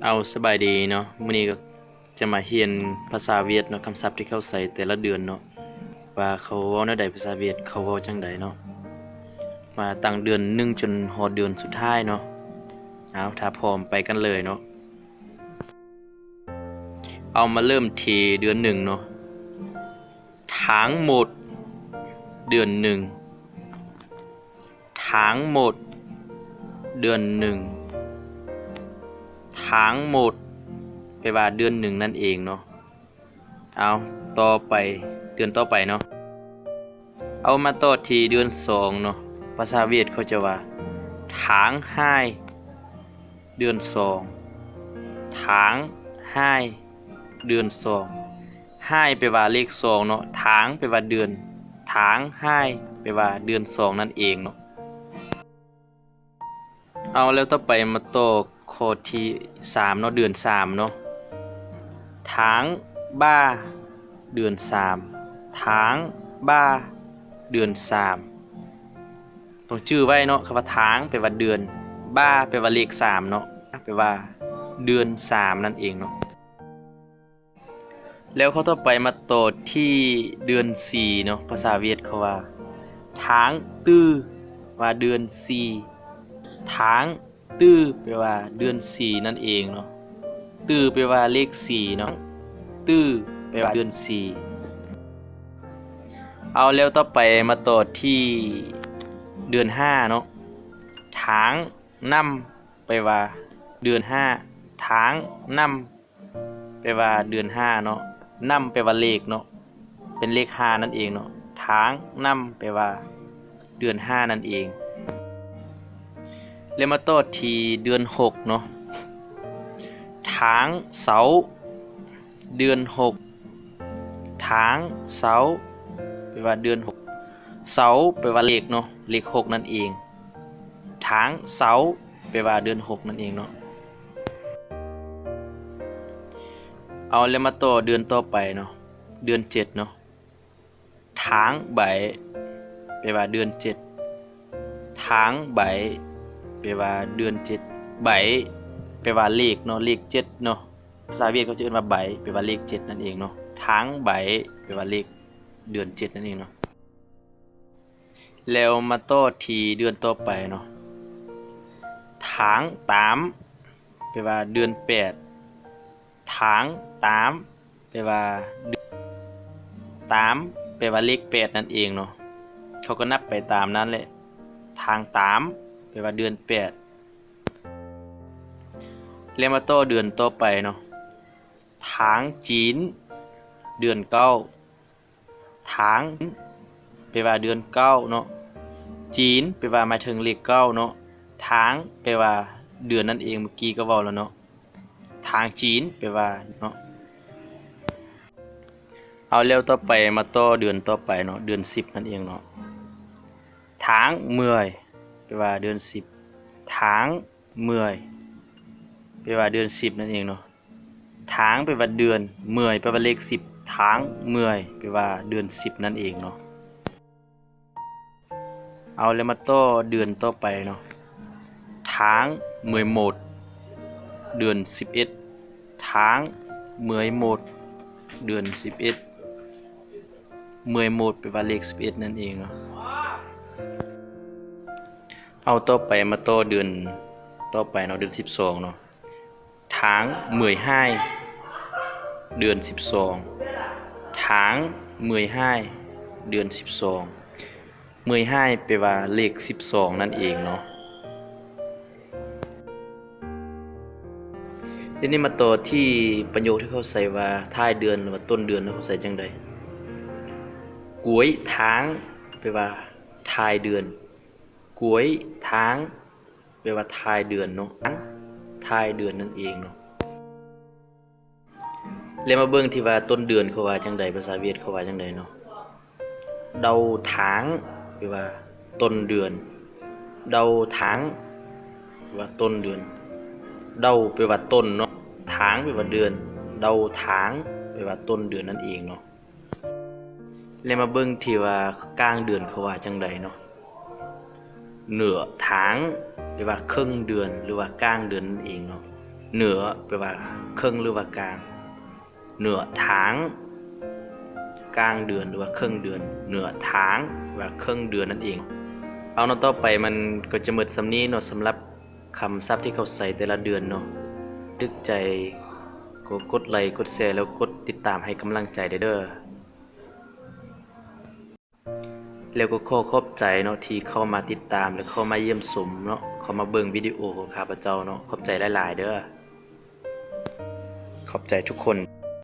ເອົາ ສະບາຍດີເນາະ, ມື້ນີ້ກໍຈະມາຮຽນພາສາຫວຽດເນາະ, ຄຳສັບທີ່ເຂົາໃຊ້ແຕ່ລະເດືອນເນາະ ວ່າເຂົາເວົ້າແນວໃດ, ພາສາຫວຽດເຂົາເວົ້າຈັ່ງໃດເນາະ, ມາຕັ້ງເດືອນໜຶ່ງຈົນຮອດເດືອນສຸດທ້າຍເນາະ. ເອົາ ຖ້າພ້ອມໄປກັນເລີຍເນາະ. ເອົາ ມາເລີ່ມທີ່ເດືອນໜຶ່ງເນາະ. ທັງໝົດເດືອນໜຶ່ງ. ທັງໝົດເດືອນໜຶ່ງ. ທັງໝົດ ແປວ່າເດືອນໜຶ່ງນັ້ນເອງເນາະ. ເອົາ ຕໍ່ໄປ ເດືອນຕໍ່ໄປເນາະ. ເອົາ ມາຕໍ່ທີ່ເດືອນສອງເນາະ. ພາສາຫວຽດເຂົາຈະວ່າ ທາງຫາຍເດືອນສອງ. ທາງຫາຍເດືອນສອງ. ຫາຍແປວ່າເລກສອງເນາະ, ທາງແປວ່າເດືອນ, ທາງຫາຍແປວ່າເດືອນສອງນັ້ນເອງເນາະ. ເອົາ ແລ້ວຕໍ່ໄປມາຕໍ່ຂໍ້ທີສາມເນາະ, ເດືອນສາມເນາະ. ທາງບ່າເດືອນສາມ. ທາງບ່າເດືອນສາມ. ຕ້ອງຈື່ໄວ້ເນາະ, ຄຳວ່າທາງແປວ່າເດືອນ, ບ່າແປວ່າເລກສາມເນາະ, ແປວ່າເດືອນສາມນັ້ນເອງເນາະ. ແລ້ວຂໍ້ຕໍ່ໄປມາຕໍ່ທີ່ເດືອນສີ່ເນາະ. ພາສາຫວຽດເຂົາວ່າ ທາງຕື້ ແປວ່າເດືອນສີ່. ທາງຕື້ ແປວ່າເດືອນສີ່ນັ້ນເອງເນາະ. ຕື້ ແປວ່າເລກສີ່ເນາະ. ຕື້ ແປວ່າເດືອນສີ່. ເອົາ ແລ້ວຕໍ່ໄປມາຕໍ່ທີ່ເດືອນຫ້າເນາະ. ທາງນຳ ແປວ່າເດືອນຫ້າ. ທາງນຳ ແປວ່າເດືອນຫ້າເນາະ. ນຳ ແປວ່າເລກເນາະ, ເປັນເລກຫ້ານັ້ນເອງເນາະ. ທາງນຳ ແປວ່າເດືອນຫ້ານັ້ນເອງ. ແລ້ວມາຕໍ່ທີ່ເດືອນຫົກເນາະ. ທາງເສົາເດືອນຫົກ. ທາງເສົາ ແປວ່າເດືອນຫົກ. ເສົາ ແປວ່າເລກເນາະ, ເລກຫົກນັ້ນເອງ. ທາງເສົາ ແປວ່າເດືອນຫົກນັ້ນເອງເນາະ. ເອົາ ແລ້ວມາຕໍ່ເດືອນຕໍ່ໄປເນາະ, ເດືອນເຈັດເນາະ. ທາງໃບ ແປວ່າເດືອນເຈັດ. ທາງໃບ ແປວ່າເດືອນເຈັດ. ໃບ ແປວ່າເລກເນາະ, ເລກເຈັດເນາະ. ພາສາຫວຽດເຂົາຈະເອີ້ນວ່າໃບ ແປວ່າເລກເຈັດນັ້ນເອງເນາະ. ທາງໃບ ແປວ່າເລກເດືອນເຈັດນັ້ນເອງເນາະ. ແລ້ວມາຕໍ່ທີ່ເດືອນຕໍ່ໄປເນາະ. ທາງຕາມ ແປວ່າເດືອນແປດ. ທາງຕາມ ແປວ່າເດືອນ, ຕາມ ແປວ່າເລກແປດນັ້ນເອງເນາະ. ເຂົາກໍນັບໄປຕາມນັ້ນແຫຼະ. ທາງຕາມ ແປວ່າເດືອນແປດ. ແລ້ວມາຕໍ່ເດືອນຕໍ່ໄປເນາະ. ທາງຈີນເດືອນເກົ້າ. ທາງ ແປວ່າເດືອນເກົ້າເນາະ. ຈີນ ແປວ່າໝາຍເຖິງເລກເກົ້າເນາະ. ທາງ ແປວ່າເດືອນນັ້ນເອງ, ເມື່ອກີ້ກໍເວົ້າແລ້ວເນາະ. ທາງຈີນ ແປວ່າເນາະ. ເອົາ ແລ້ວຕໍ່ໄປມາຕໍ່ເດືອນຕໍ່ໄປເນາະ, ເດືອນສິບນັ້ນເອງເນາະ. ທາງເມື່ອຍ ແປວ່າເດືອນສິບ. ທາງເມື່ອຍ ແປວ່າເດືອນສິບນັ້ນເອງເນາະ. ທາງ ແປວ່າເດືອນ, ເມື່ອຍ ແປວ່າເລກສິບ. ທາງເມື່ອຍ ແປວ່າເດືອນສິບນັ້ນເອງເນາະ. ເອົາ ແລ້ວມາຕໍ່ເດືອນຕໍ່ໄປເນາະ. ທາງເມື່ອຍໝົດ ເດືອນສິບເອັດ. ທາງເມື່ອຍໝົດ ເດືອນສິບເອັດ. ເມື່ອຍໝົດ ແປວ່າເລກສິບເອັດນັ້ນເອງເນາະ. ເອົາ ຕໍ່ໄປມາຕໍ່ເດືອນຕໍ່ໄປເນາະ, ເດືອນສິບສອງເນາະ. ທາງເມື່ອຍຫາຍ ເດືອນສິບສອງ. ທາງເມື່ອຍຫາຍ ເດືອນສິບສອງ. ເມື່ອຍຫາຍ ແປວ່າເລກສິບສອງນັ້ນເອງເນາະ. ທີນີ້ມາຕໍ່ທີ່ປະໂຫຍກທີ່ເຂົາໃຊ້ວ່າທ້າຍເດືອນ ຫຼືວ່າຕົ້ນເດືອນ ເຂົາໃຊ້ຈັ່ງໃດ? ກວຍທາງ ແປວ່າທ້າຍເດືອນ. ກວຍທາງ ແປວ່າທ້າຍເດືອນເນາະ, ທ້າຍເດືອນນັ້ນເອງເນາະ. ແລ້ວມາເບິ່ງທີ່ວ່າຕົ້ນເດືອນເຂົາວ່າຈັ່ງໃດ, ພາສາຫວຽດເຂົາວ່າຈັ່ງໃດເນາະ. Đầu tháng ແປວ່າຕົ້ນເດືອນ. Đầu tháng ແປວ່າຕົ້ນເດືອນ. Đầu ແປວ່າຕົ້ນເນາະ, tháng ແປວ່າເດືອນ. Đầu tháng ແປວ່າຕົ້ນເດືອນນັ້ນເອງເນາະ. ແລ້ວມາເບິ່ງທີ່ວ່າກາງເດືອນເຂົາວ່າຈັ່ງໃດເນາະ. Nửa tháng ແປວ່າເຄິ່ງເດືອນ ຫຼືວ່າກາງເດືອນນັ້ນເອງເນາະ. เหนือ แปลว่าครึ่งหรือว่ากลาง เหนือtháng กลางเดือน หรือว่าครึ่งเดือน เหนือtháng แปลว่าครึ่งเดือนนั่นเอง เอาเนาะ ต่อไปมันก็จะหมดส่ำนี้เนาะ สำหรับคำศัพท์ที่เข้าใช้แต่ละเดือนเนาะ ถูกใจก็กดไลค์ กดแชร์ แล้วกดติดตามให้กำลังใจเด้อ แล้วก็ขอขอบใจเนาะ ที่เข้ามาติดตาม และเข้ามาเยี่ยมชมเนาะ เข้ามาเบิ่งวิดีโอของข้าพเจ้าเนาะ ขอบใจหลายๆ เด้อ ขอบใจทุกคน